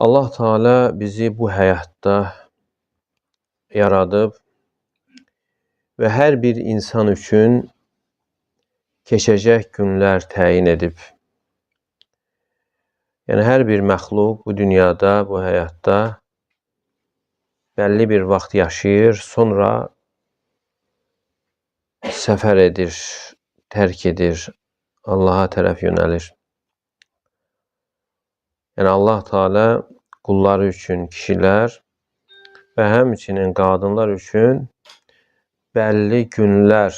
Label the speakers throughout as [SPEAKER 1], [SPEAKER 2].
[SPEAKER 1] Allah Teala bizi bu həyatda yaradıb və hər bir insan üçün keçəcək günlər təyin edib. Yəni, hər bir məxluq bu dünyada, bu həyatda bəlli bir vaxt yaşayır, sonra səfər edir, tərk edir, Allaha tərəf yönəlir. Yəni, Allah Teala qulları üçün kişilər və həmçinin qadınlar üçün bəlli günlər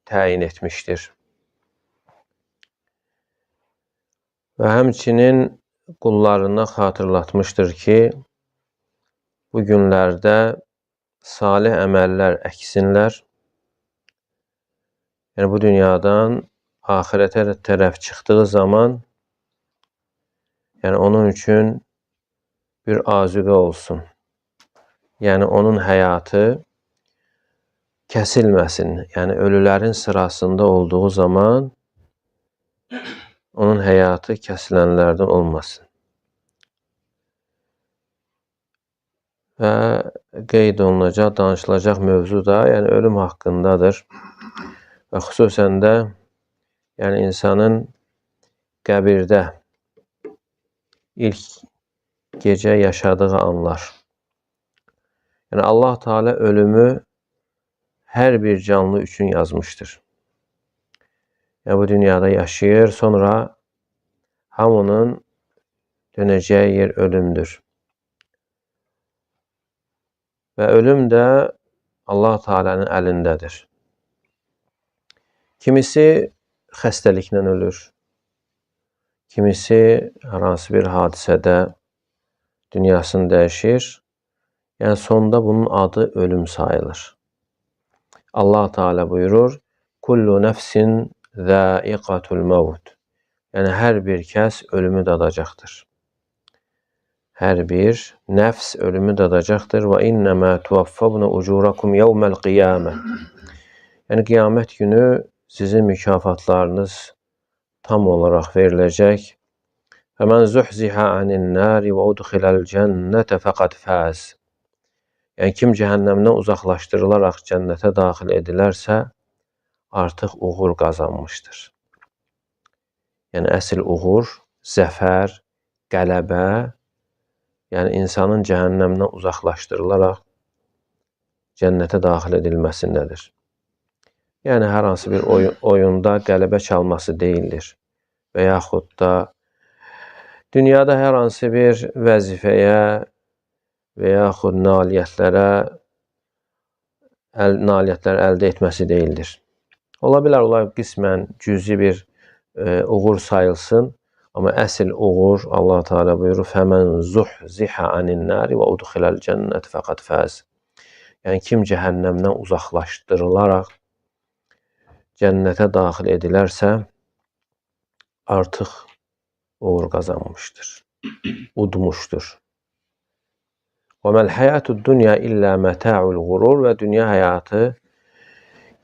[SPEAKER 1] təyin etmişdir. Və həmçinin qullarına xatırlatmışdır ki, bu günlərdə salih əməllər əksinlər. Yəni, bu dünyadan axirətə tərəf çıxdığı zaman, yəni onun üçün bir azuqə olsun. Yəni, onun həyatı kəsilməsin. Yəni, ölülərin sırasında olduğu zaman onun həyatı kəsilənlərdən olmasın. Və qeyd olunacaq, danışılacaq mövzu da, yəni ölüm haqqındadır. Və xüsusən də, yəni insanın qəbirdə ilk gecə yaşadığı anlar. Yəni Allah Teala ölümü hər bir canlı üçün yazmışdır. Yəni bu dünyada yaşayır, sonra hamının dönəcəyi yer ölümdür. Və ölüm də Allah Teala'nın əlindədir. Kimisi xəstəliklə ölür, kimisi hər hansı bir hadisədə dünyasını dəyişir. Yəni sonda bunun adı ölüm sayılır. Allah Teala buyurur: "Kullu nefsin zâiqatul mevt." Yəni hər bir kəs ölümü dadacaqdır. Hər bir nəfs ölümü dadacaqdır. Və innəmə tuvaffavna ucurakum yevməl qiyamə. Yəni qiyamət günü sizin mükafatlarınız tam olaraq veriləcək. Fəmən zuhziha anin nari və udxiləl cənnətə fəqad fəz. Yəni kim cəhənnəmdən uzaqlaşdırılaraq cənnətə daxil edilərsə, artıq uğur qazanmışdır. Yəni əsl uğur, zəfər, qələbə, yəni insanın cəhənnəmdən uzaqlaşdırılaraq cənnətə daxil edilməsindədir. Yəni hər hansı bir oyunda qələbə çalması deyildir və yaxud da dünyada hər hansı bir vəzifəyə və yaxud nailiyyətlər əldə etməsi deyildir. Ola bilər, onlar qismən cüzi bir uğur sayılsın, amma əsl uğur Allah Teala buyurur: "Fəmən zuhziha anin nari və udxiləl cənnət fəqad fəz." Yəni kim cəhənnəmdən uzaqlaşdırılaraq cənnətə daxil edilərsə, artıq uğur qazanmışdır, udmuşdur. Və məl həyatud dunya illə məta'ul qurur. Və dünya həyatı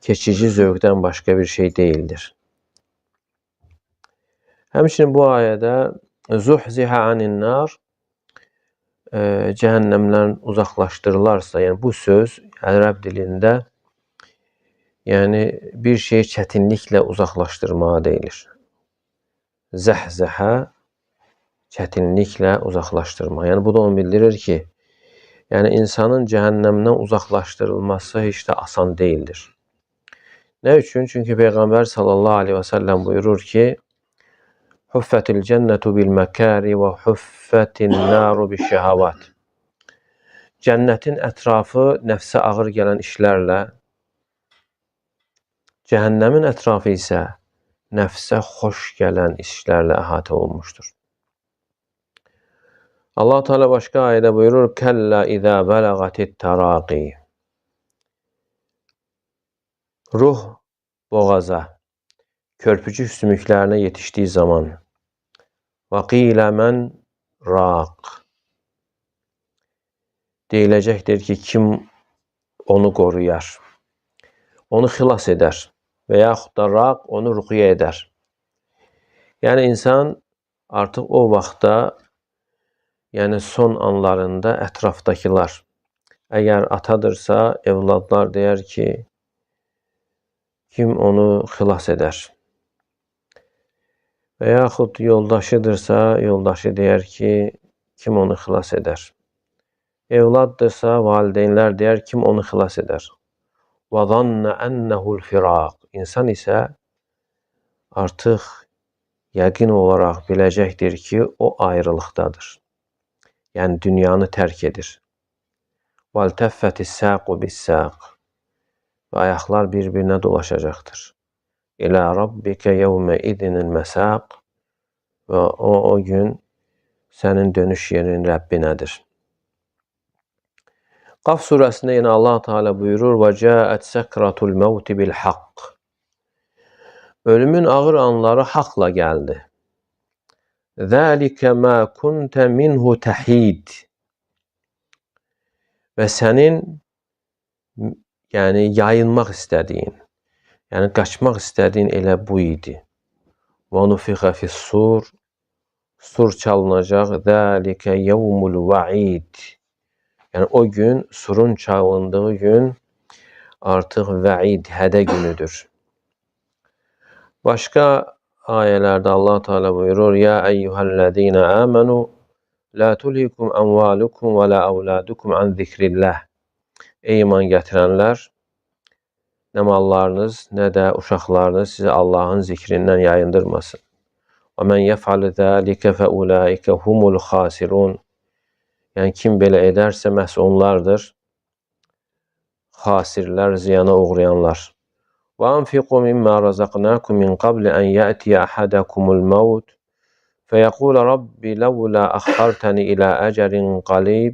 [SPEAKER 1] keçici zövqdən başqa bir şey deyildir. Həmçinin bu ayədə zuhziha anin nar, cəhənnəmdən uzaqlaşdırılarsa, yəni bu söz ərəb dilində yəni bir şeyi çətinliklə uzaqlaşdırmağa deyilir. Zəhzəhə, çətinliklə uzaqlaşdırma. Yəni bu da onu bildirir ki, yəni insanın cəhənnəmdən uzaqlaşdırılması heç də asan deyildir. Nə üçün? Çünki Peyğəmbər sallallahu aleyhi və səlləm buyurur ki, Huffətil cənnətu bil məkari və huffətin naru bil şəhavat. Cənnətin ətrafı nəfsə ağır gələn işlərlə, cəhənnəmin ətrafı isə nəfsə xoş gələn işlərlə əhatə olunmuşdur. Allah Teala başqa ayədə buyurur: "Kəllə izə bələğətit təraqi." Ruh boğaza, körpücük sümüklərinə yetişdiyi zaman, və qilə mən raq, deyiləcəkdir ki, kim onu qoruyar, onu xilas edər və yaxud da raq onu ruqyə edər. Yəni insan artıq o vaxtda Yəni son anlarında ətrafdakılar, əgər atadırsa, evladlar deyər ki, kim onu xilas edər? Və yaxud yoldaşıdırsa, yoldaşı deyər ki, kim onu xilas edər? Evladdırsa, valideynlər deyər, kim onu xilas edər? Və zannə ənəhu'l firaq. İnsan isə artıq yəqin olaraq biləcəkdir ki, o ayrılıqdadır. Yəni dünyanı tərk edir. Vəltəffətis-saqu bis-saq. Və ayaqlar bir-birinə dolaşacaqdır. İlə rabbikə yevmə idinil məsaq. Və o gün sənin dönüş yerin Rəbbinədir. Qaf surəsində yenə Allah Teala buyurur: "Və caət səkratul mevti bil haqq." Ölümün ağır anları haqla gəldi. Zəlikə mə kuntə minhu təhid. Və sənin, yəni yayınmaq istədiyin, yəni qaçmaq istədiyin elə bu idi. Və nufixə fis-sur, sur çalınacaq. Zəlikə yevmul vəid. Yəni o gün, surun çalındığı gün artıq vəid, hədə günüdür. Başqa ayələrdə Allah Teala buyurur: "Ya eyyuhellezine amenu la tulhikum amvalukum ve la auladukum an zikrillah." Ey iman gətirənlər, nə mallarınız, nə də uşaqlarınız sizi Allahın zikrindən yayındırmasın. Və men yef'al zalike fe ulaike humul khasirun. Yəni kim belə edərsə məhz onlardır xasirlər, ziyana uğrayanlar. Və anfiqu mimma razaqnakum min qabli an ya'tiya ahadakumul maut feyaqula rabbi laula axxartani ila ajalin qarib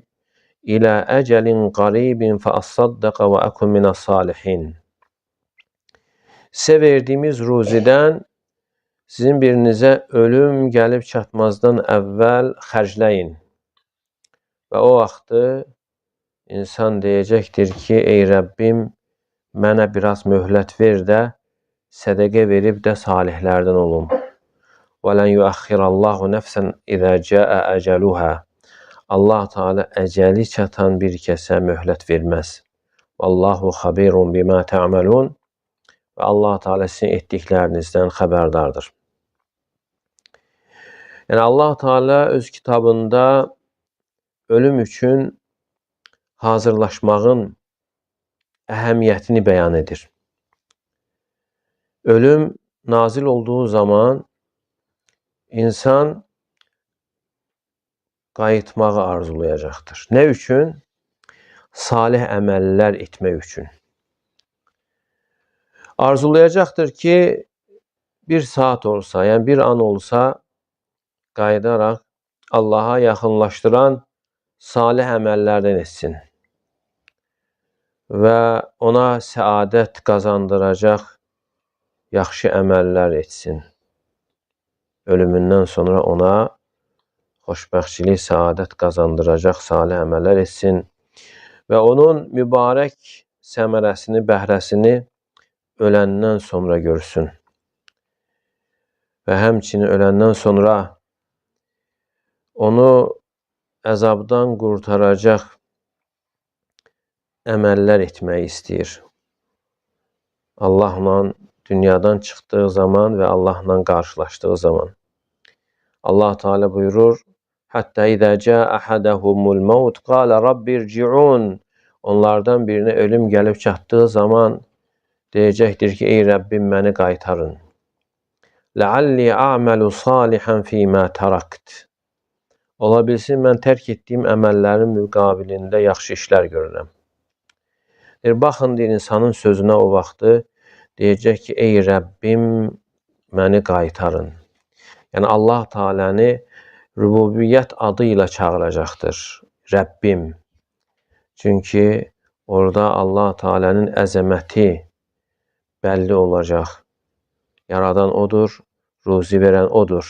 [SPEAKER 1] ila ajalin qaribin fe asaddaqa və akun minas salihin. Sizə verdiyimiz ruzidən sizin birinizə ölüm gəlib çatmazdan əvvəl xərcləyin. Və o vaxtı insan deyəcəkdir ki, ey Rəbbim, mənə biraz möhlət ver də, sədəqə verib də salihlərdən olum. وَلَنْ يُؤَخِّرَ اللّٰهُ نَفْسًا اِذَا جَاءَ أَجَلُهَا. Allah Teala əcəli çatan bir kəsə möhlət verməz. وَاللّٰهُ خَبِيرٌ بِمَا تَعْمَلُونَ. Və Allah Teala sizin etdiklərinizdən xəbərdardır. Yəni Allah Teala öz kitabında ölüm üçün hazırlaşmağın əhəmiyyətini bəyan edir. Ölüm nazil olduğu zaman insan qayıtmağı arzulayacaqdır. Nə üçün? Salih əməllər etmək üçün. Arzulayacaqdır ki, bir saat olsa, yəni bir an olsa qayıdaraq Allaha yaxınlaşdıran salih əməllərdən etsin və ona səadət qazandıracaq yaxşı əməllər etsin. Ölümündən sonra ona xoşbəxtçilik, səadət qazandıracaq salih əməllər etsin və onun mübarək səmərəsini, bəhrəsini öləndən sonra görsün. Və həmçinin öləndən sonra onu əzabdan qurtaracaq əməllər etməyi istəyir. Allahla dünyadan çıxdığı zaman və Allahla qarşılaşdığı zaman. Allah Teala buyurur: "Hətta izə caa ahadahumul maut qala rabbirciun." Onlardan birinə ölüm gəlib çatdığı zaman deyəcəkdir ki, ey Rəbbim, məni qaytarın. Lealli a'malu salihan fima tarakt. Ola bilsin mən tərk etdiyim əməllərin müqabilində yaxşı işlər görürəm. Deyir, baxın, deyir, insanın sözünə o vaxtı deyəcək ki, ey Rəbbim, məni qaytarın. Yəni Allah Teala'nı rübubiyyət adı ilə çağıracaqdır. Rəbbim. Çünki orada Allah Teala'nın əzəməti bəlli olacaq. Yaradan odur, ruzi verən odur.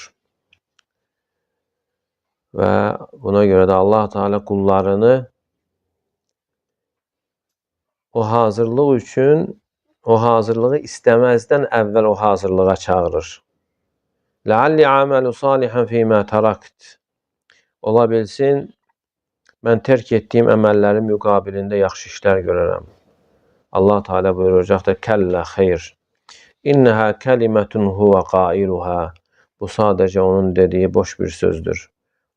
[SPEAKER 1] Və buna görə də Allah Teala qullarını o hazırlıq üçün, o hazırlığı istəməzdən əvvəl o hazırlığa çağırır. Lealli amalu salihan fima tarakt. Ola bilsin, mən tərk etdiyim əməllərin müqabilində yaxşı işlər görərəm. Allah Teala buyuracaqdır: Kəllə xeyr. İnnəhə kəlimətun huvə qailuhə. Bu sadəcə onun dediyi boş bir sözdür.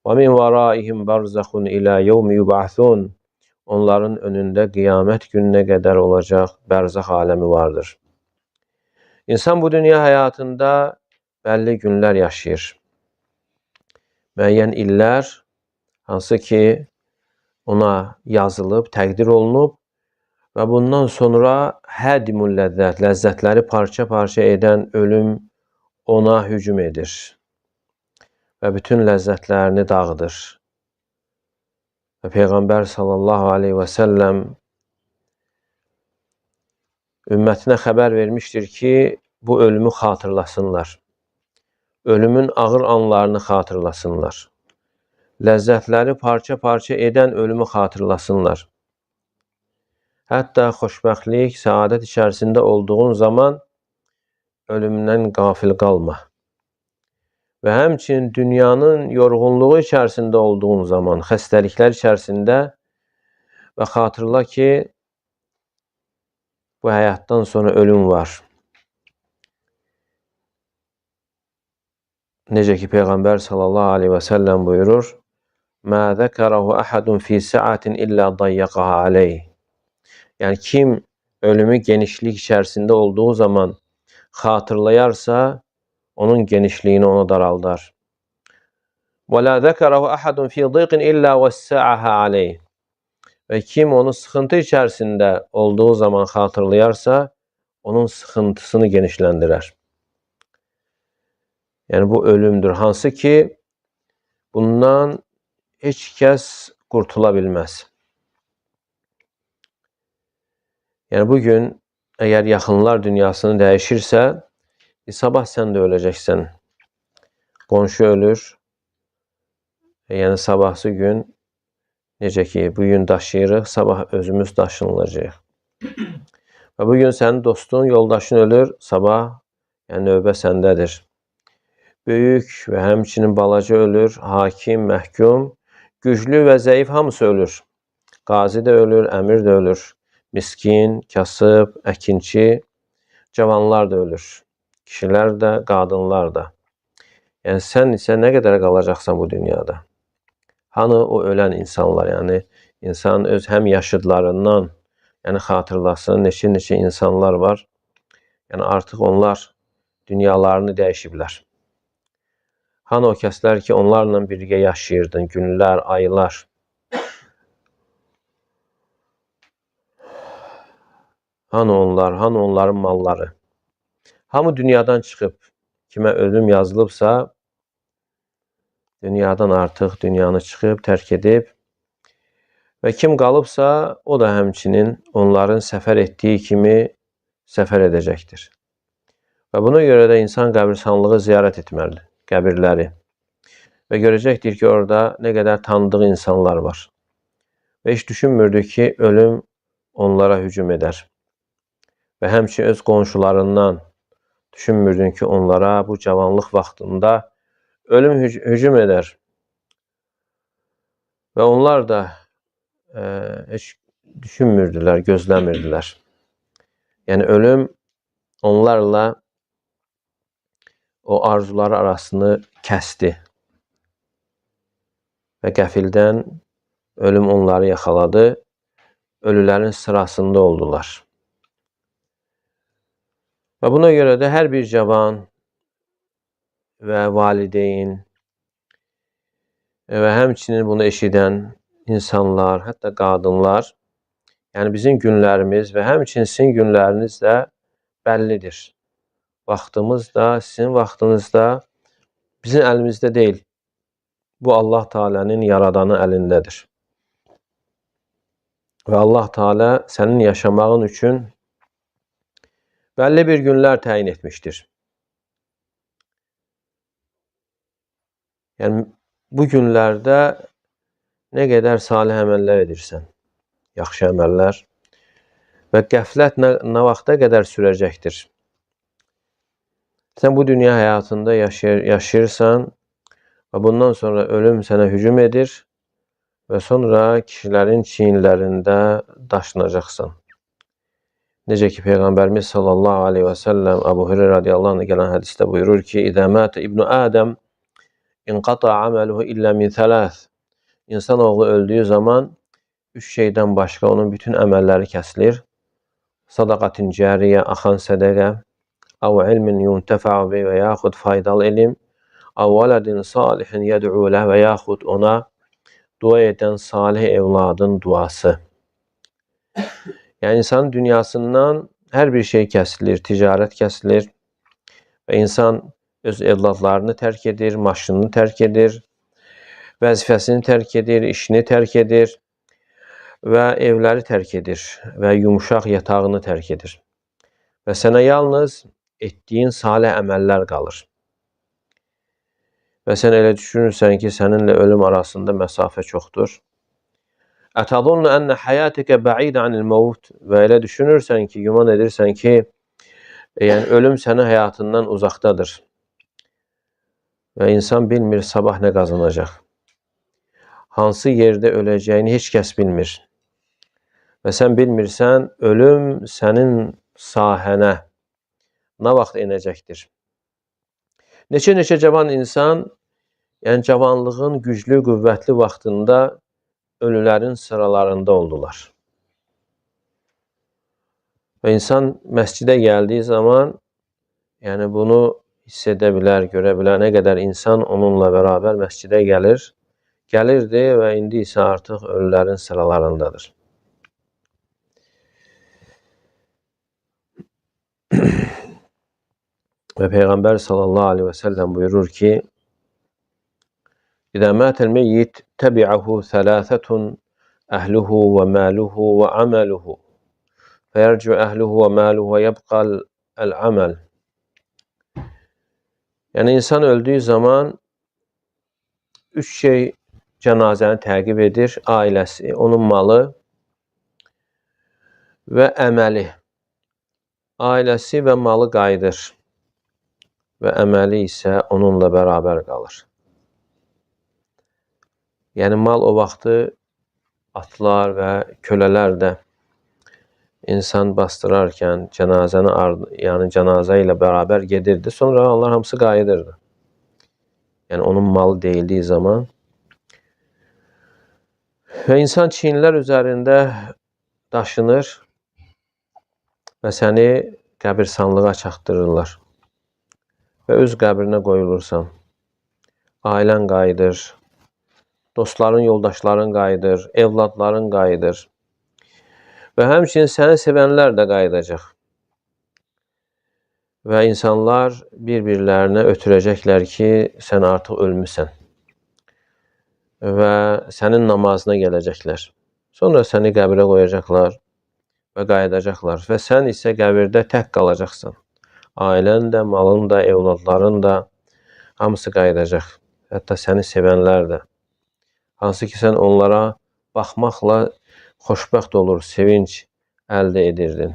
[SPEAKER 1] Və min vəraihim barzaxun ilə yevmi yub'asun. Onların önündə qiyamət gününə qədər olacaq bərzəx aləmi vardır. İnsan bu dünya həyatında bəlli günlər yaşayır. Müəyyən illər, hansı ki ona yazılıb, təqdir olunub və bundan sonra hədimul ləzzət, ləzzətləri parça-parça edən ölüm ona hücum edir və bütün ləzzətlərini dağıdır. Və Peyğəmbər sallallahu aleyhi və səlləm ümmətinə xəbər vermişdir ki, bu ölümü xatırlasınlar. Ölümün ağır anlarını xatırlasınlar. Ləzzətləri parça-parça edən ölümü xatırlasınlar. Hətta xoşbəxtlik, səadət içərisində olduğun zaman ölümdən qafil qalma. Və həmçinin dünyanın yorğunluğu içərisində olduğun zaman, xəstəliklər içərisində və xatırla ki, bu həyatdan sonra ölüm var. Necə ki, Peyğəmbər sallallahu aleyhi və səlləm buyurur, Mə zəkərəhu əhədun fi səatin illə dayyəqəha aleyh. Yəni, kim ölümü genişlik içərisində olduğu zaman xatırlayarsa, onun genişliyini ona daraldar. Və la zəkərəhu əhədun fi diqin illə vəssəəhə aleyh. Və kim onu sıxıntı içərisində olduğu zaman xatırlayarsa, onun sıxıntısını genişləndirər. Yəni, bu ölümdür. Hansı ki, bundan heç kəs qurtula bilməz. Yəni, bugün əgər yaxınlar dünyasını dəyişirsə, sabah sən də öləcəksən. Qonşu ölür. Yəni, sabahsı gün, necə ki, bugün daşıyırıq, sabah özümüz daşınılacaq. Və bugün sənin dostun, yoldaşın ölür, sabah, yəni növbə səndədir. Böyük və həmçinin balaca ölür, hakim, məhkum, güclü və zəif hamısı ölür. Qazi də ölür, əmir də ölür, miskin, kasıb, əkinçi, cavanlar da ölür, kişilər də, qadınlar da. Yəni, sən isə nə qədər qalacaqsan bu dünyada? Hanı o ölən insanlar, yəni insan öz həm yaşıdlarından, yəni xatırlasın, neçə-neçə insanlar var. Yəni, artıq onlar dünyalarını dəyişiblər. Hanı o kəslər ki, onlarla birgə yaşayırdın, günlər, aylar. Hanı onlar, hanı onların malları. Hamı dünyadan çıxıb, kimə ölüm yazılıbsa, dünyadan artıq dünyanı çıxıb, tərk edib və kim qalıbsa, o da həmçinin onların səfər etdiyi kimi səfər edəcəkdir. Və buna görə də insan qəbirstanlığı ziyarət etməlidir, qəbirləri. Və görəcəkdir ki, orada nə qədər tanıdığı insanlar var. Və heç düşünmürdü ki, ölüm onlara hücum edər. Və həmçinin öz qonşularından düşünmürdün ki, onlara bu cavanlıq vaxtında ölüm hücum edər. Və onlar da heç düşünmürdülər, gözləmirdilər. Yəni, ölüm onlarla o arzuları arasını kəsdi. Və qəfildən ölüm onları yaxaladı, ölülərin sırasında oldular. Və buna görə də hər bir cavan və valideyn və həmçinin bunu eşidən insanlar, hətta qadınlar, yəni bizim günlərimiz və həmçinin sizin günləriniz də bəllidir. Vaxtımız da, sizin vaxtınız da bizim əlimizdə deyil. Bu Allah Teala'nın yaradanı əlindədir. Və Allah Teala sənin yaşamağın üçün bəlli bir günlər təyin etmişdir. Yəni, bu günlərdə nə qədər salih əməllər edirsən, yaxşı əməllər və qəflət nə vaxta qədər sürəcəkdir. Sən bu dünya həyatında yaşayırsan Və bundan sonra ölüm sənə hücum edir və sonra kişilərin çiyinlərində daşınacaqsan. Necə ki, Peyğəmbərimiz sallallahu aleyhi və səlləm Əbu Hüreyrə radiyallahu anh gələn hədisdə buyurur ki, İzə mətə İbnu Ədəm inqata aməluhu illə min thələth. İnsanoğlu öldüyü zaman üç şeydən başqa onun bütün əməlləri kəsilir. Sadaqatin cəriyə, axan sədəqə, əv ilmin yuntəfəu bi və yaxud faydalı elm, əv vələdin salihin yəd'u ləh və yaxud ona dua edən salih evladın duası. Yəni, insanın dünyasından hər bir şey kəsilir, ticarət kəsilir və insan öz evladlarını tərk edir, maşınını tərk edir, vəzifəsini tərk edir, işini tərk edir və evləri tərk edir və yumşaq yatağını tərk edir. Və sənə yalnız etdiyin salih əməllər qalır. Və sən elə düşünürsən ki, səninlə ölüm arasında məsafə çoxdur. Ətəzunnu ənə həyatəkə bə'idə anil mevt. Və elə düşünürsən ki, güman edirsən ki, yəni ölüm sənə həyatından uzaqdadır. Və insan bilmir sabah nə qazanacaq. Hansı yerdə öləcəyini heç kəs bilmir. Və sən bilmirsən, ölüm sənin sahənə nə vaxt enəcəkdir. Neçə-neçə cavan insan, yəni cavanlığın güclü, qüvvətli vaxtında ölülərin sıralarında oldular. Və insan məscidə gəldiyi zaman, yəni bunu hiss edə bilər, görə bilər. Nə qədər insan onunla bərabər məscidə gəlirdi və indi isə artıq ölülərin sıralarındadır. Və Peyğəmbər sallallahu aleyhi və səlləm buyurur ki, İzə mətəl meyyit təbi'əhu thələthətun əhluhu və məluhu və əməluhu fəyərcu əhluhu və məluhu və yəbqal əl-əməl. Yəni, insan öldüyü zaman üç şey cənazəni təqib edir. Ailəsi, onun malı və əməli. Ailəsi və malı qayıdır və əməli isə onunla bərabər qalır. Yəni, mal o vaxtı atlar və kölələr də insan bastırarkən cənazəni, yəni cənazə ilə bərabər gedirdi. Sonra onlar hamısı qayıdırdı. Yəni, onun malı deyildiyi zaman. Və insan çiyinlər üzərində daşınır və səni qəbirstanlığa çatdırırlar. Və öz qəbrinə qoyulursan. Ailən qayıdır, dostların, yoldaşların qayıdır, evladların qayıdır. Və həmçinin səni sevənlər də qayıdacaq. Və insanlar bir-birlərinə ötürəcəklər ki, sən artıq ölmüsən. Və sənin namazına gələcəklər. Sonra səni qəbrə qoyacaqlar və qayıdacaqlar. Və sən isə qəbirdə tək qalacaqsan. Ailən də, malın da, evladların da hamısı qayıdacaq. Hətta səni sevənlər də. Hansı ki, sən onlara baxmaqla xoşbəxt olur, sevinc əldə edirdin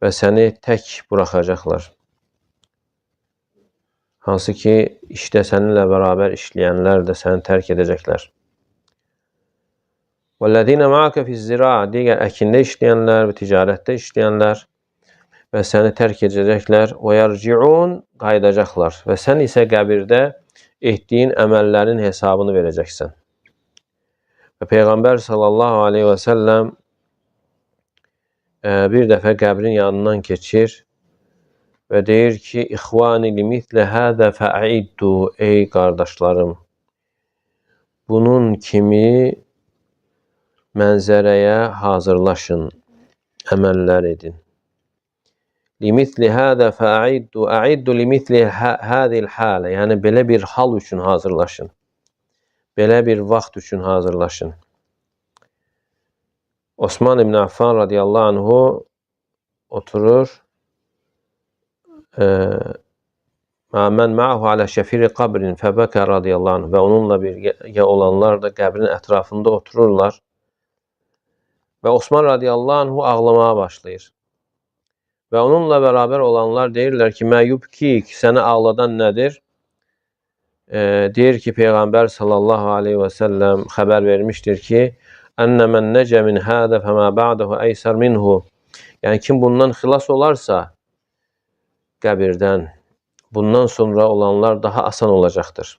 [SPEAKER 1] və səni tək buraxacaqlar. Hansı ki, işdə səninlə bərabər işləyənlər də səni tərk edəcəklər. وَالَّذِينَ مَعَكَ فِي الزِّرَاعِ digər əkində işləyənlər və ticarətdə işləyənlər və səni tərk edəcəklər. وَيَرْجِعُونَ qayıdacaqlar və sən isə qəbirdə etdiyin əməllərin hesabını verəcəksən. Və Peyğəmbər sallallahu aleyhi və səlləm bir dəfə qəbrin yanından keçir və deyir ki, İxvani limithlə həzə fə'iddu, ey qardaşlarım, bunun kimi mənzərəyə hazırlaşın, əməllər edin. Limithli həzə fə'iddu, ə'iddu limithli həzil hələ, yəni belə bir hal üçün hazırlaşın. Belə bir vaxt üçün hazırlaşın. Osman İbn Affan radiyallahu anhu oturur. Mən ma'ahu alə şəfiri qabrin fəbəkə radiyallahu anhu və onunla birgə olanlar da qəbrin ətrafında otururlar. Və Osman radiyallahu anhu ağlamağa başlayır. Və onunla bərabər olanlar deyirlər ki, mə yubkik, səni ağladan nədir? Deyir ki, Peyğəmbər sallallahu aleyhi və səlləm xəbər vermişdir ki, Ənə mən nəcə min hədə fəmə bə'dəhu əysər minhu. Yəni, kim bundan xilas olarsa qəbirdən, bundan sonra olanlar daha asan olacaqdır.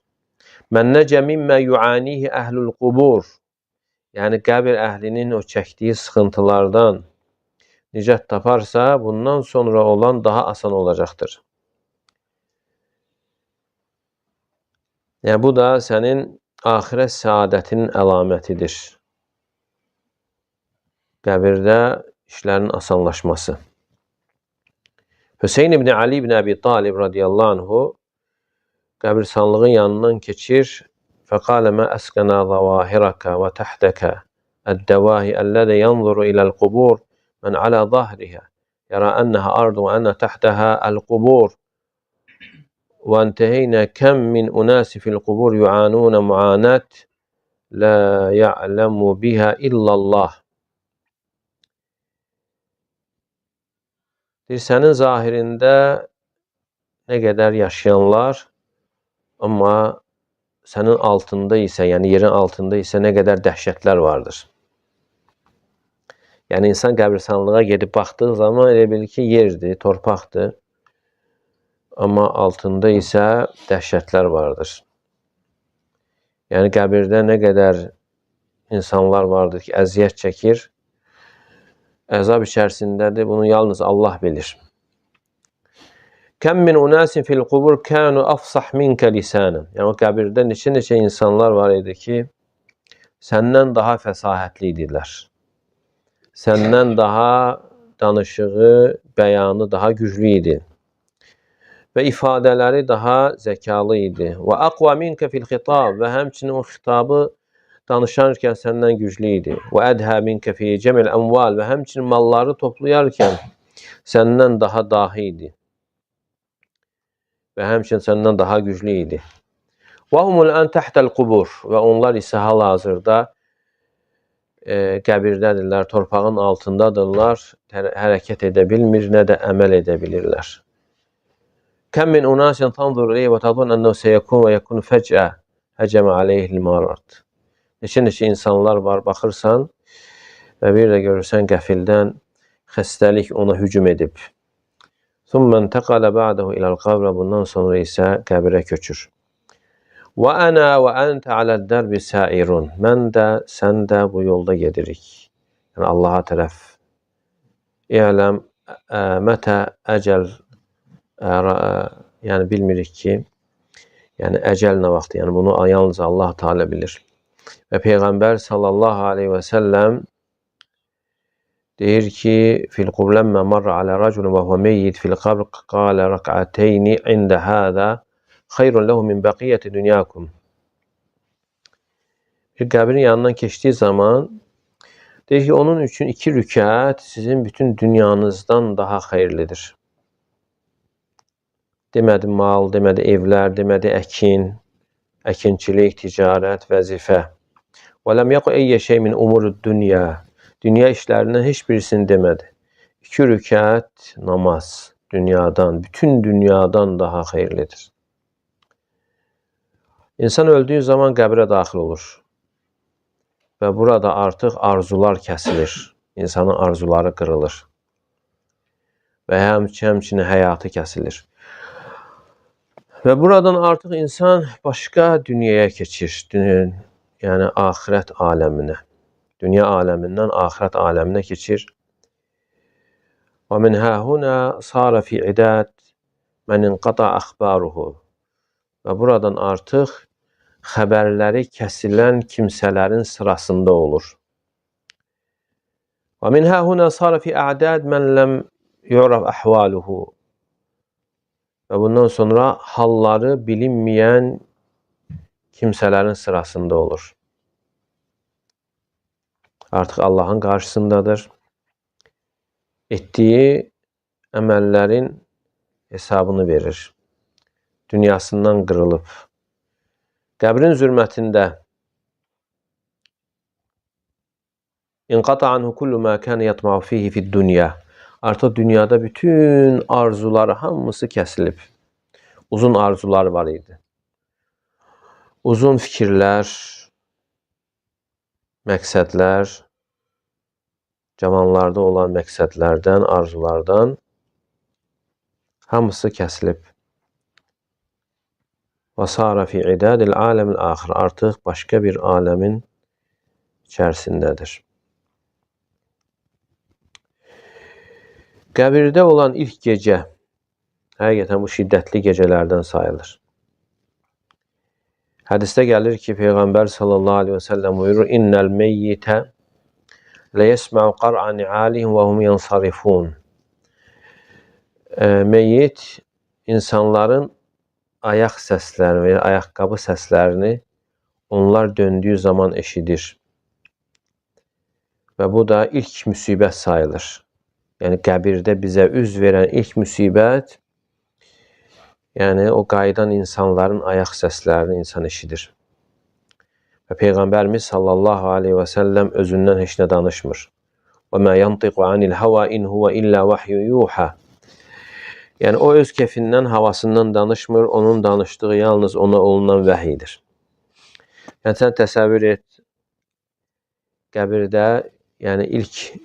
[SPEAKER 1] Mən nəcə mimmə yuanihi əhlül qubur. Yəni, qəbir əhlinin o çəkdiyi sıxıntılardan nicat taparsa, bundan sonra olan daha asan olacaqdır. Yəni, bu da sənin axirət səadətinin əlamətidir. Qəbirdə işlərin asanlaşması. Hüseyin ibn Ali ibn Əbi Talib radiyallahu anhu qəbirstanlığın yanından keçir. Fəqalə mə əskənə zəvahirəkə və təhdəkə əd-dəvahi əllədə yanzuru iləl-qubur mən alə zahrihə yərə ənəhə ardu və ənə təhtəhə əl-qubur və entəheynə kəm min unasi fil-qubur yuanunə muanət lə ya'ləmu bihə illallah. Deyir, sənin zahirində nə qədər yaşayanlar, amma sənin altında isə, yəni yerin altında isə nə qədər dəhşətlər vardır. Yəni, insan qəbirstanlığa gedib baxdığı zaman elə bilir ki, yerdir, torpaqdır. Amma altında isə dəhşətlər vardır. Yəni, qəbirdə nə qədər insanlar vardır ki, əziyyət çəkir, əzab içərisindədir, bunu yalnız Allah bilir. Kəm min unasin fil qubur kanu afsah minkə lisanən. Yəni, o qəbirdə neçə-neçə insanlar var idi ki, səndən daha fəsahətli idilər. Səndən daha danışığı, bəyanı daha güclü idi. Və ifadələri daha zəkalı idi. Və aqva minkə fil xitab. Və həmçinin o xitabı danışarkən səndən güclü idi. Və ədhə minkə fi cəmil əmval. Və həmçinin malları toplayarkən səndən daha dahi idi. Və həmçinin səndən daha güclü idi. Və humul ən təhtəl qubur. Və onlar isə hal-hazırda qəbirdədirlər, torpağın altındadırlar, hərəkət edə bilmir, nə də əməl edə bilirlər. Kəm min unasin tanzur ileyhi və tadun ənəhu seyəkun və yəkun fəcə həcəmə aleyhil marad. Neçə-neçə insanlar var, baxırsan və bir də görürsən qəfildən xəstəlik ona hücum edib. Thumma intaqala ba'dahu ilal qabr. Bundan sonra isə qəbirə köçür. Və ənə və əntə aləd-dərbi sairun. Mən də, sən də bu yolda gedirik. Yəni Allaha tərəf. İ'ləm mətə əcəl, yəni bilmirik ki, yəni əcəl nə vaxt, yəni bunu yalnız Allah Teala bilir. Və Peyğəmbər sallallahu aleyhi və səlləm deyir ki, fil qubləmmə marra alə raculun və huvə meyyid fil qabr qalə rəqəteyni ində həzə xeyrun lehu min bəqiyyəti dünyakum. Bir qəbrin yanından keçdiyi zaman deyir ki, onun üçün 2 rükət sizin bütün dünyanızdan daha xeyirlidir. Demədi mal, demədi evlər, demədi əkin, əkinçilik, ticarət, vəzifə. Və ləm yəqu eyyə şey min umurud dünya. Dünya işlərindən heç birisini demədi. 2 rükət namaz dünyadan, bütün dünyadan daha xeyirlidir. İnsan öldüyü zaman qəbrə daxil olur. Və burada artıq arzular kəsilir. İnsanın arzuları qırılır. Və həmçinin həyatı kəsilir. Və buradan artıq insan başqa dünyaya keçir. Yəni axirət aləminə. Dünya aləmindən axirət aləminə keçir. Və min həhunə sara fi idad mən inqata əxbaruhu. Və buradan artıq xəbərləri kəsilən kimsələrin sırasında olur. Və min həhunə sara fi a'dad mən ləm yu'raf əhvaluhu. Və bundan sonra halları bilinməyən kimsələrin sırasında olur. Artıq Allahın qarşısındadır. Etdiyi əməllərin hesabını verir. Dünyasından qırılıb. Qəbrin zülmətində İnqata anhu kullu ma kana yatma'u fihi fid-dunya. Artıq dünyada bütün arzuları hamısı kəsilib. Uzun arzuları var idi. Uzun fikirlər, məqsədlər, cavanlarda olan məqsədlərdən, arzulardan hamısı kəsilib. Və sara fi idadil aləmil axir. Artıq başqa bir aləmin içərisindədir. Qəbirdə olan ilk gecə həqiqətən bu şiddətli gecələrdən sayılır. Hədisdə gəlir ki, Peyğəmbər sallallahu aleyhi və səlləm buyurur: "İnnəl meyyitə ləyesməu qar'a ni'alihim və hum yansarifun." Meyyit insanların ayaq səslərini və ya ayaqqabı səslərini onlar döndüyü zaman eşidir. Və bu da ilk müsibət sayılır. Yəni qəbirdə bizə üz verən ilk müsibət, yəni o qayıdan insanların ayaq səslərini insan eşidir. Və Peyğəmbərimiz sallallahu aleyhi və səlləm özündən heç nə danışmır. Və mə yantiqu anil hava in huve illə vahyu yuha. Yəni o öz kefindən, havasından danışmır, onun danışdığı yalnız ona olunan vəhidir. Yəni sən təsəvvür et, qəbirdə, yəni ilk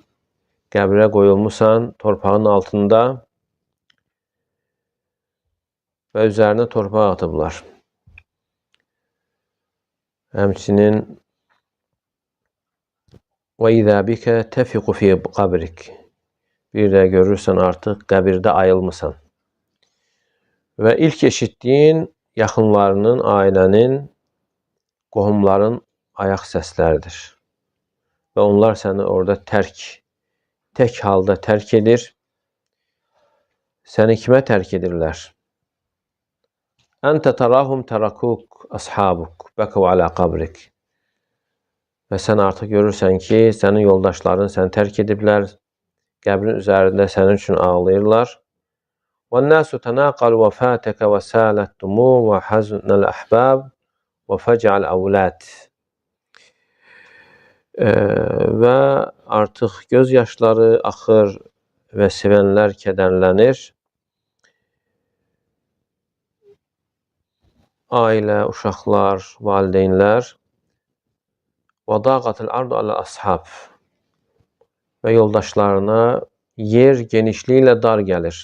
[SPEAKER 1] qəbrə qoyulmusan, torpağın altında və üzərinə torpaq atıblar. Həmçinin və izə bikə təfiqu fi qabrik. Bir də görürsən artıq qəbirdə ayılmısan. Və ilk eşitdiyin yaxınlarının, ailənin, qohumların ayaq səsləridir. Və onlar səni orada tək halda tərk edir. Səni kimə tərk edirlər? Əntə tərahum tərakuk əshabuk bəkuv alə qabrik. Və sən artıq görürsən ki, sənin yoldaşların səni tərk ediblər, qəbrin üzərində sənin üçün ağlayırlar. وَالنَّاسُ تَنَاقَلُ وَفَاتَكَ وَسَالَتْ دُمُوا وَحَزْنَ الْأَحْبَابِ وَفَجَعَ الْأَوْلَادِ. Və artıq göz yaşları axır və sevənlər kədərlənir. Ailə, uşaqlar, valideynlər. وَضَاقَتِ الْأَرْضُ عَلَى الْأَصْحَابِ. Və yoldaşlarına yer genişliyi ilə dar gəlir.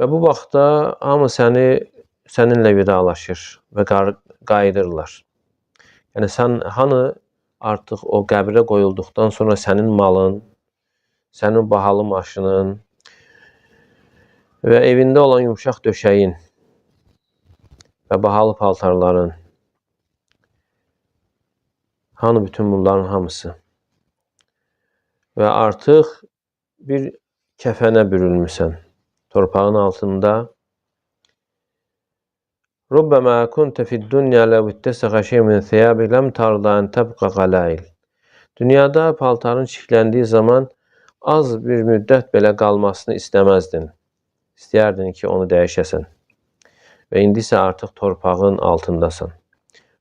[SPEAKER 1] Və bu vaxtda hamı səninlə vidalaşır və qayıdırlar. Yəni sən hanı artıq o qəbrə qoyulduqdan sonra sənin malın, sənin bahalı maşının və evində olan yumşaq döşəyin və bahalı paltarların, hanı bütün bunların hamısı? Və artıq bir kəfənə bürünmüsən, torpağın altında. Rubbəmə kuntə fid-dunya ləv ittəsəxə şey min thiyabik ləm tarda ən təbqə qalail. Dünyada paltarın çikləndiyi zaman az bir müddət belə qalmasını istəməzdin. İstəyərdin ki, onu dəyişəsən. Və indi isə artıq torpağın altındasan.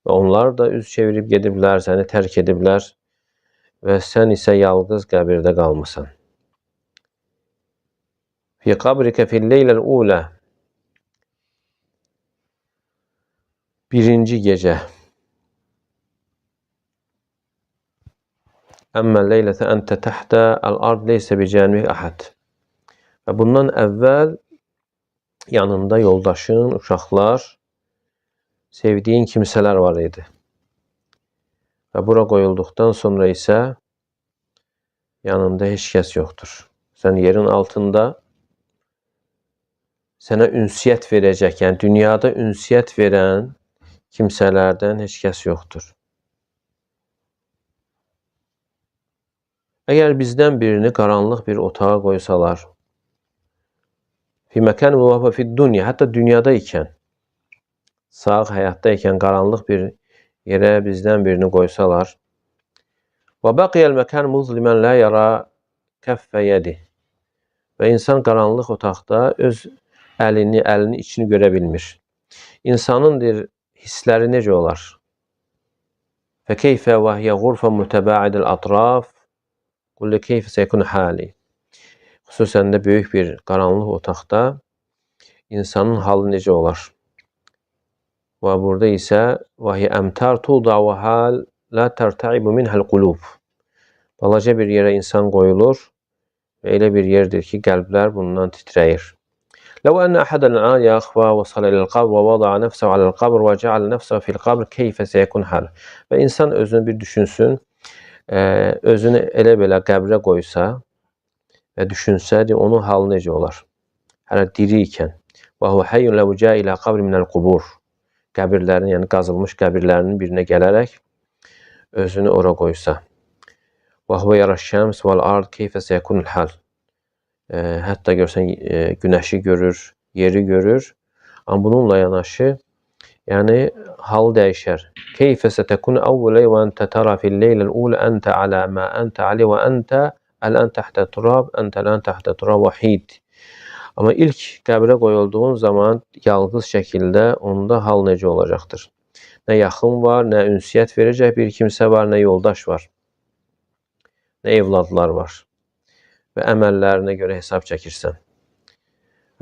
[SPEAKER 1] Və onlar da üz çevirib gediblər, səni tərk ediblər və sən isə yalqız qəbirdə qalmısan. Fi qabrikə fil-leyləl ulə. Birinci gecə. Əmmə leylətə əntə təhtə əl-ard leysə bicənmik əhəd. Və bundan əvvəl yanında yoldaşın, uşaqlar, sevdiyin kimsələr var idi. Və bura qoyulduqdan sonra isə yanında heç kəs yoxdur. Sən yerin altında sənə ünsiyyət verəcək, yəni dünyada ünsiyyət verən kimsələrdən heç kəs yoxdur. Əgər bizdən birini qaranlıq bir otağa qoysalar, fi məkan və fi dunya, hətta dünyada ikən, sağ həyatda ikən qaranlıq bir yerə bizdən birini qoysalar, və bəqiyəl məkan muzlimən la yara kəffə yedi, və insan qaranlıq otaqda öz əlini, əlinin içini görə bilmir. İnsanın deyir, hissləri necə olar? Fəkeyfə və hiyə ğurfə mütəbəidil ətraf, qulli keyfə səyəkun hali. Xüsusən də böyük bir qaranlıq otaqda insanın halı necə olar? Və burada isə və hiyə əmtar tuda və hal la tərtəibu minhəl qulub. Balaca bir yerə insan qoyulur və elə bir yerdir ki, qəlblər bundan titrəyir. Ləv ənə əhədən ən yaxva və salə iləl-qabr və vada'a nəfsəhu aləl-qabr və cəalə nəfsəhu fil-qabr keyfə səyəkun hal. Və insan özünü bir düşünsün, özünü elə belə qəbrə qoysa və düşünsə, onun halı necə olar? Hələ diri ikən. Və huvə həyyun ləv cəə ilə qabr minəl-qubur. Qəbirlərin, yəni qazılmış qəbirlərinin birinə gələrək özünü ora qoysa. Və huvə yara şəms vəl-ard keyfə səyəkunul hal. Hətta görsən, günəşi görür, yeri görür. Amma bununla yanaşı, yəni hal dəyişər. Keyfə sətəkun əvvələ və əntə tərə fil-leyləl ulə əntə alə mə əntə alə və əntə əl-ən təhtə turab, əntə ələn təhtə turab vahid. Amma ilk qəbrə qoyulduğun zaman yalqız şəkildə onda hal necə olacaqdır? Nə yaxın var, nə ünsiyyət verəcək bir kimsə var, nə yoldaş var, nə evladlar var. Və əməllərinə görə hesab çəkirsən.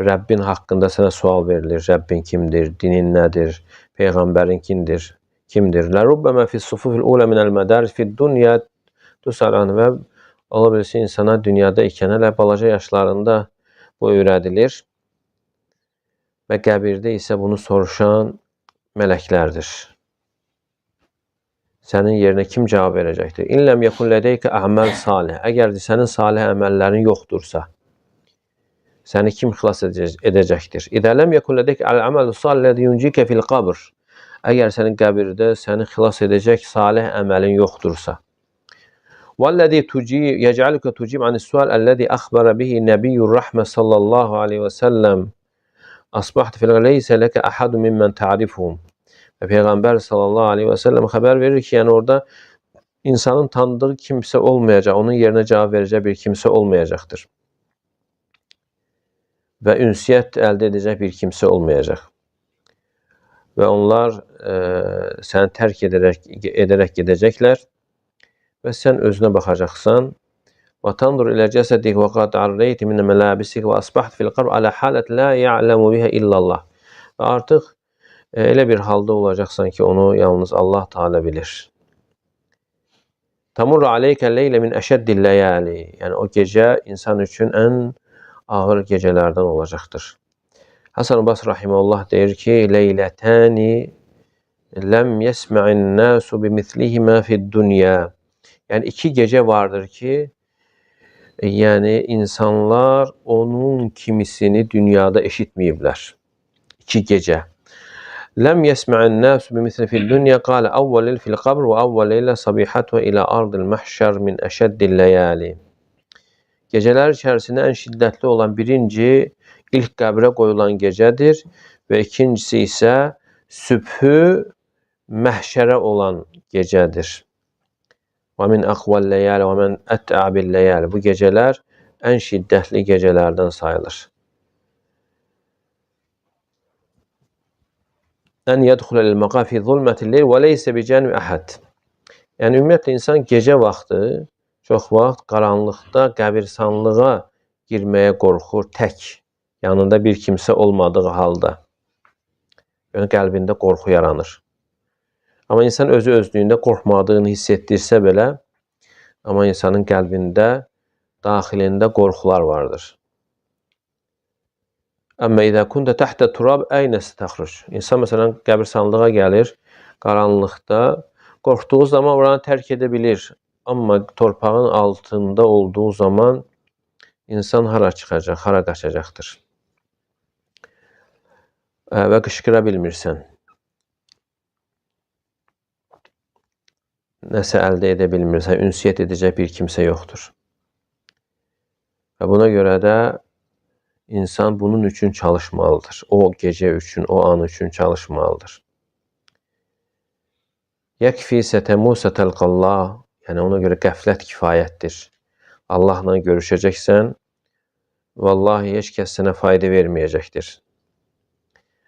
[SPEAKER 1] Rəbbin haqqında sənə sual verilir. Rəbbin kimdir, dinin nədir, peyğəmbərin kimdir? Kimdir? Lərubbamə fis-sufufil ulə minəl mədaris fid-dunya tusalan və ola bilsin insana dünyada ikən hələ balaca yaşlarında bu öyrədilir və qəbirdə isə bunu soruşan mələklərdir. Sənin yerinə kim cavab verəcəkdir? İn ləm yekun lədeyke əməl salih. Əgər sənin salih əməllərin yoxdursa, səni kim xilas edəcəkdir? İdə ləm yekun lədeyke əl-əməlu salih ləzi yuncike fil qabr. Əgər sənin qəbirdə səni xilas edəcək salih əməlin yoxdursa. Vəl-ləzi yec'aluke tucib anis-sual əlləzi əxbərə bihi nəbiyyur rəhmə sallallahu aleyhi və səlləm. Asbahtə fil leysə ləkə əhədu mimmən ta'rifuhum. Və Peyğəmbər sallallahu aleyhi və səlləm xəbər verir ki, yəni orada insanın tanıdığı kimsə olmayacaq, onun yerinə cavab verəcək bir kimsə olmayacaqdır. Və ünsiyyət əldə edəcək bir kimsə olmayacaq. Və onlar səni tərk edərək gedəcəklər və sən özünə baxacaqsan. Və tandur ilə cəsədik və qad arreyti minə mələbisik və asbaht fil qabr alə halət la ya'ləmu bihə illallah. Və artıq elə bir halda olacaqsan ki, onu yalnız Allah Teala bilir. Tamurru aleykə leylə min əşəddil ləyəli. Yəni o gecə insan üçün ən ağır gecələrdən olacaqdır. Hasan Basri rahimehullah deyir ki, leylətəni ləm yesmə'in nasu bimislihimə fid-dunya. Yəni iki gecə vardır ki, yəni insanlar onun kimisini dünyada eşitməyiblər. İki gecə. Ləm yesmə'in nasu bimisli fid-dunya qala əvvəl fil qabr və əvvəl leylə sabihatu ilə ardil məhşər min əşəddil ləyəli. Gecələr içərisində ən şiddətli olan birinci ilk qəbrə qoyulan gecədir və ikincisi isə sübhü məhşərə olan gecədir. Və min əqvəl ləyəli və mən ətəbil ləyəli. Bu gecələr ən şiddətli gecələrdən sayılır. Ən yədxuləl məqa fi zulmətil leyl və leysə bicənbi əhəd. Yəni ümumiyyətlə insan gecə vaxtı çox vaxt qaranlıqda qəbirstanlığa girməyə qorxur tək, yanında bir kimsə olmadığı halda. Yəni qəlbində qorxu yaranır. Amma insan özü özlüyündə qorxmadığını hiss etdirsə belə, amma insanın qəlbində, daxilində qorxular vardır. Əmmə idə kuntə təhtə turab əynə sətaxruc. İnsan məsələn qəbirstanlığa gəlir, qaranlıqda qorxduğu zaman oranı tərk edə bilir. Amma torpağın altında olduğu zaman insan hara çıxacaq, hara qaçacaqdır. Və qışqıra bilmirsən. Nəsə əldə edə bilmirsən, ünsiyyət edəcək bir kimsə yoxdur. Və buna görə də insan bunun üçün çalışmalıdır. O gecə üçün, o an üçün çalışmalıdır. Yəkfi sətəmusə təlqallah. Yəni ona görə qəflət kifayətdir. Allahla görüşəcəksən, vallahi heç kəs sənə fayda verməyəcəkdir.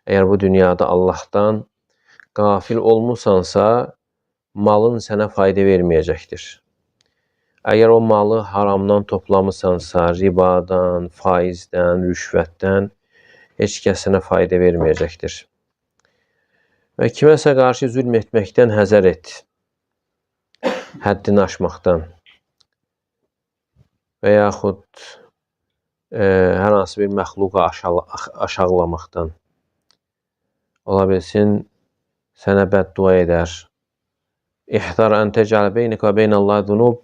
[SPEAKER 1] Əgər bu dünyada Allahdan qafil olmusansa, malın sənə fayda verməyəcəkdir. Əgər o malı haramdan toplamısansa, ribadan, faizdən, rüşvətdən, heç kəs sənə fayda verməyəcəkdir. Və kiməsə qarşı zülm etməkdən həzər et. Həddini aşmaqdan. Və yaxud hər hansı bir məxluqa aşağılamaqdan. Ola bilsin, sənə bəddua edər. İhdar ən tecəl beynəkə və beynəllahi zunub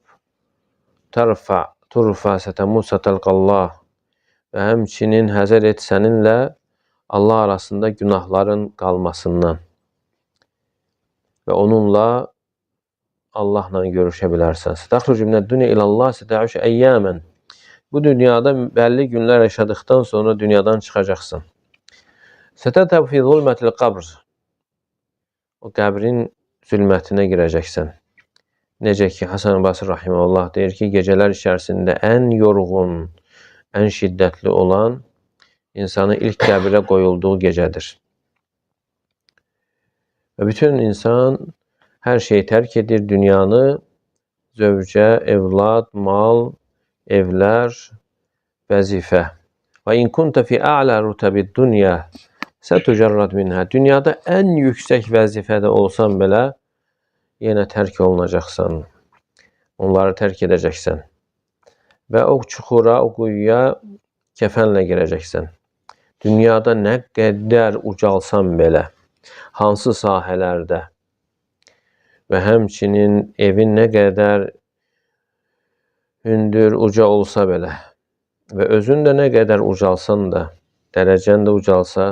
[SPEAKER 1] tərfa, turfa, sətəmud, sətəlqallah. Və həmçinin həzər et səninlə Allah arasında günahların qalmasından. Və onunla Allahla görüşə bilərsən. Sətəxrucu minəd-dünya ilallah sətəuşu əyyəmən. Bu dünyada bəlli günlər yaşadıqdan sonra dünyadan çıxacaqsın. Sətətəb fi zulmətil qabr. O qəbrin zülmətinə girəcəksən. Necə ki, Hasan Basri rahimehullah deyir ki, gecələr içərisində ən yorğun, ən şiddətli olan insanın ilk qəbrə qoyulduğu gecədir. Və bütün insan hər şeyi tərk edir, dünyanı, zövcə, evlad, mal, evlər, vəzifə. Və in kunta fi a'la rutabi dunya sətücerrad minhə. Dünyada ən yüksək vəzifədə olsan belə yenə tərk olunacaqsan. Onları tərk edəcəksən. Və o çuxura, o quyuya kəfənlə girəcəksən. Dünyada nə qədər ucalsan belə, hansı sahələrdə və həmçinin evin nə qədər hündür, uca olsa belə və özün də nə qədər ucalsan da, dərəcən də ucalsa,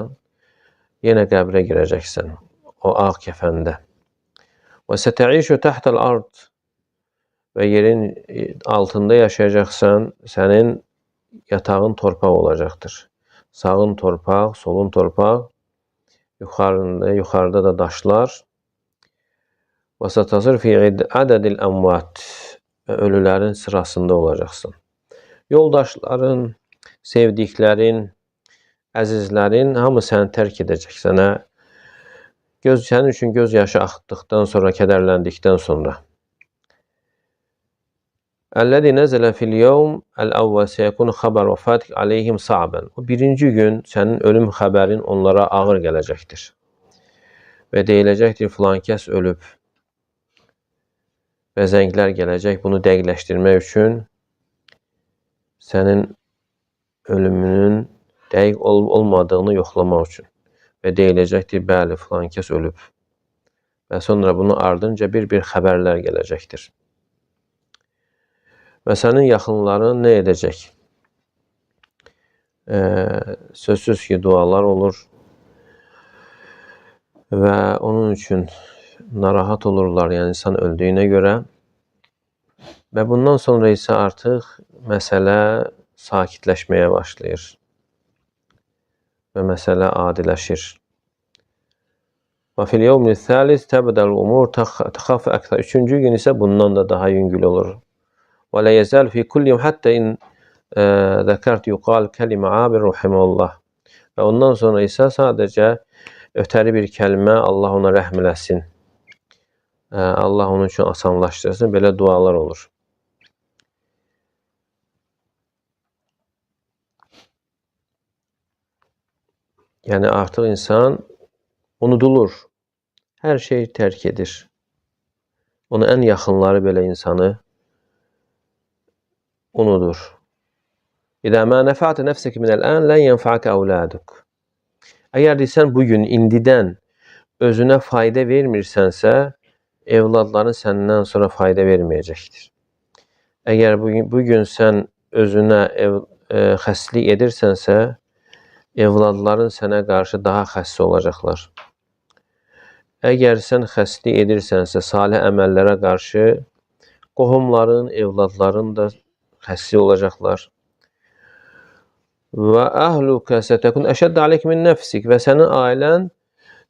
[SPEAKER 1] yenə qəbrə girəcəksən, o ağ kəfəndə. Və sətəişü təhtəl ard və yerin altında yaşayacaqsan, sənin yatağın torpaq olacaqdır. Sağın torpaq, solun torpaq, yuxarıda da daşlar. Və sətəsir fi ədədil əmvat və ölülərin sırasında olacaqsın. Yoldaşların, sevdiklərin, əzizlərin hamı səni tərk edəcək. Sənə sənin üçün göz yaşı axıtdıqdan sonra, kədərləndikdən sonra. Əlləzi nəzələ fil yevm əl-əvvəl səyəkunu xəbər vəfatik aleyhim sa'bən. O birinci gün sənin ölüm xəbərin onlara ağır gələcəkdir. Və deyiləcəkdir, filan kəs ölüb. Və zənglər gələcək bunu dəqiqləşdirmək üçün sənin ölümünün dəqiq olub olmadığını yoxlamaq üçün. Və deyiləcəkdir, bəli, filan kəs ölüb. Və sonra bunun ardınca bir-bir xəbərlər gələcəkdir. Və sənin yaxınların nə edəcək? Sözsüz ki, dualar olur və onun üçün narahat olurlar, yəni insan öldüyünə görə. Və bundan sonra isə artıq məsələ sakitləşməyə başlayır və məsələ adiləşir. Və fil yevmil thalis təbdəl umur təxaf əksər. Üçüncü gün isə bundan da daha yüngül olur. Və lə yəzəl fi kulli yevm həttə in zəkərt yuqal kəlimə abir rahimehullah. Və ondan sonra isə sadəcə ötəri bir kəlmə, Allah ona rəhm eləsin, Allah onun üçün asanlaşdırsın, belə dualar olur. Yəni artıq insan unudulur, hər şeyi tərk edir. Onu ən yaxınları belə insanı unudur. İzə mə nəfə'te nəfseke minəl-ən lən yenfa'ke əvladuk. Əgər sən bugün, indidən özünə fayda vermirsənsə, evladların səndən sonra fayda verməyəcəkdir. Əgər bugün sən özünə xəstlik edirsənsə, evladların sənə qarşı daha xəstə olacaqlar. Əgər sən xəstlik edirsənsə, salih əməllərə qarşı qohumların, evladların da xəstə olacaqlar. Və əhlukə sətəkun əşəddə aleyk min nəfsik. Və sənin ailən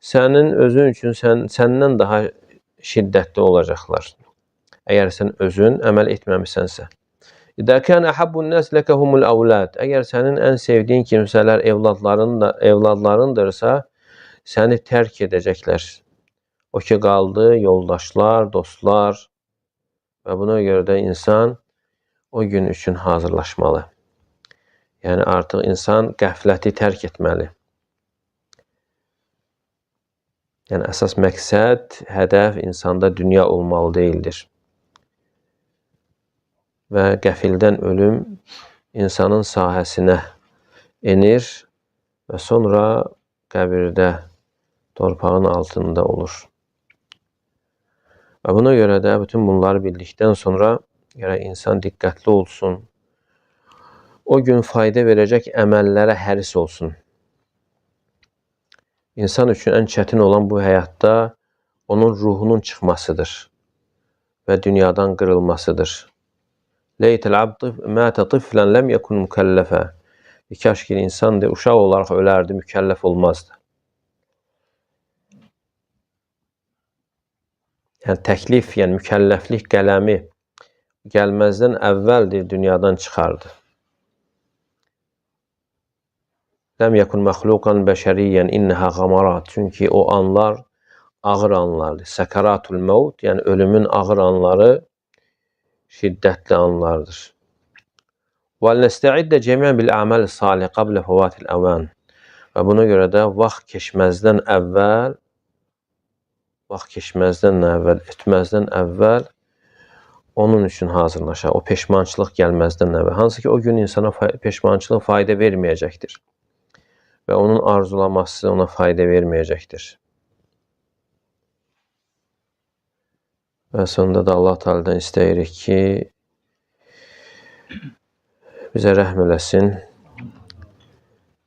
[SPEAKER 1] sənin özün üçün səndən daha şiddətli olacaqlar. Əgər sən özün əməl etməmisənsə. İdə kən əhabbun nəs ləkə humul əvlad. Əgər sənin ən sevdiyin kimsələr evladlarındırsa, səni tərk edəcəklər. O ki qaldı yoldaşlar, dostlar və buna görə də insan o gün üçün hazırlaşmalı. Yəni artıq insan qəfləti tərk etməli. Yəni, əsas məqsəd, hədəf insanda dünya olmalı deyildir. Və qəfildən ölüm insanın sahəsinə enir və sonra qəbirdə, torpağın altında olur. Və buna görə də bütün bunları bildikdən sonra gərək insan diqqətli olsun. O gün fayda verəcək əməllərə həris olsun. İnsan üçün ən çətin olan bu həyatda onun ruhunun çıxmasıdır və dünyadan qırılmasıdır. Leytəl abd mətə tiflən ləm yekun mükəlləfə. Kaş ki, insan uşaq olaraq ölərdi, mükəlləf olmazdı. Yəni, təklif, yəni mükəlləflik qələmi gəlməzdən əvvəldir, dünyadan çıxardı. Ləm yekun məxluqan bəşəriyyən innəhə qamarat. Çünki o anlar ağır anlardır. Səkaratul məvd, yəni ölümün ağır anları, şiddətli anlardır. Və nəstəiddə cəmiən bil əməl salih qablə fəvatil əvan. Və buna görə də vaxt keçməzdən əvvəl, etməzdən əvvəl onun üçün hazırlaşaq. O peşmançılıq gəlməzdən əvvəl. Hansı ki, o gün insana peşmançılıq fayda verməyəcəkdir. Və onun arzulaması ona fayda verməyəcəkdir. Və sonunda da Allah Teala'dan istəyirik ki, bizə rəhm eləsin.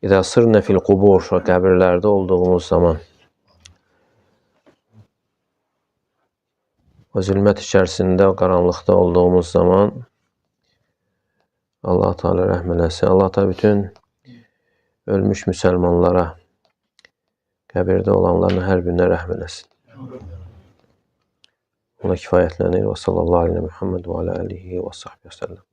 [SPEAKER 1] İzə sırnə fil qubur, qəbirlərdə olduğumuz zaman, o zülmət içərisində, o qaranlıqda olduğumuz zaman Allah Teala rəhm eləsin. Allah Teala bütün ölmüş müsəlmanlara, qəbirdə olanların hər birinə rəhm eləsin. Ona kifayətlənir. Və sallallahu aleyhi və Muhammed və alə alihi və sahbihi və səlləm.